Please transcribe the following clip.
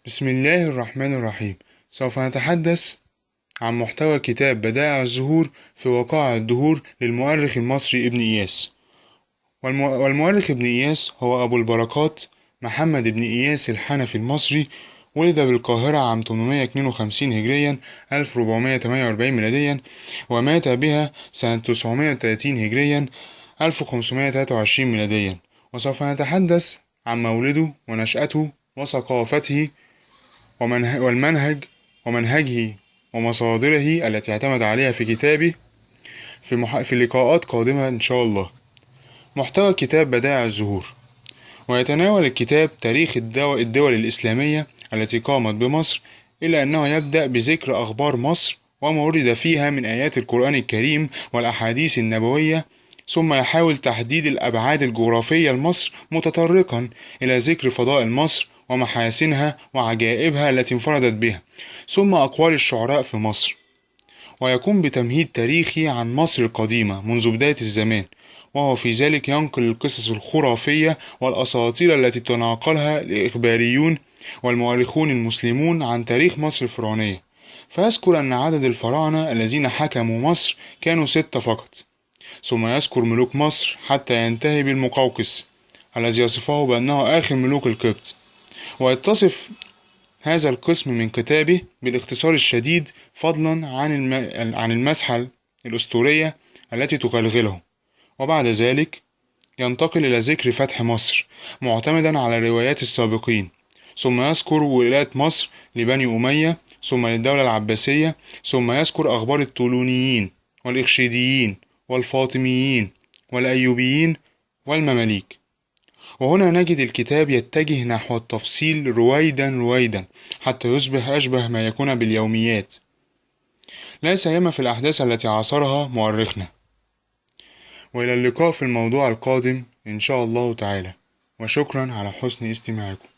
بسم الله الرحمن الرحيم. سوف نتحدث عن محتوى كتاب بدائع الزهور في وقائع الدهور للمؤرخ المصري ابن إياس. والمؤرخ ابن إياس هو أبو البركات محمد بن إياس الحنفي المصري. ولد بالقاهرة عام 852 هجريا 1448 ميلاديا، ومات بها سنة 930 هجريا 1523 ميلاديا. وسوف نتحدث عن مولده ونشأته وثقافته والمنهج ومنهجه ومصادره التي اعتمد عليها في كتابه في لقاءات قادمة إن شاء الله. محتوى كتاب بدائع الزهور، ويتناول الكتاب تاريخ الدول الإسلامية التي قامت بمصر، إلا أنه يبدأ بذكر أخبار مصر وما ورد فيها من آيات القرآن الكريم والأحاديث النبوية، ثم يحاول تحديد الأبعاد الجغرافية لمصر، متطرقا إلى ذكر فضائل مصر ومحاسنها وعجائبها التي انفردت بها، ثم أقوال الشعراء في مصر. ويقوم بتمهيد تاريخي عن مصر القديمة منذ بداية الزمان، وهو في ذلك ينقل القصص الخرافية والأساطير التي تناقلها الإخباريون والمؤرخون المسلمون عن تاريخ مصر الفرعونية. فيذكر أن عدد الفراعنة الذين حكموا مصر كانوا 6 فقط، ثم يذكر ملوك مصر حتى ينتهي بالمقوقس الذي يصفه بأنه آخر ملوك القبط. ويتصف هذا القسم من كتابه بالاختصار الشديد، فضلا عن المسحة الأسطورية التي تغلغله. وبعد ذلك ينتقل إلى ذكر فتح مصر معتمدا على روايات السابقين، ثم يذكر ولاية مصر لبني أمية، ثم للدولة العباسية، ثم يذكر أخبار الطولونيين والإخشيديين والفاطميين والأيوبيين والمماليك. وهنا نجد الكتاب يتجه نحو التفصيل رويدا رويدا حتى يصبح أشبه ما يكون باليوميات، لا سيما في الأحداث التي عاصرها مؤرخنا. وإلى اللقاء في الموضوع القادم إن شاء الله تعالى، وشكرا على حسن استماعكم.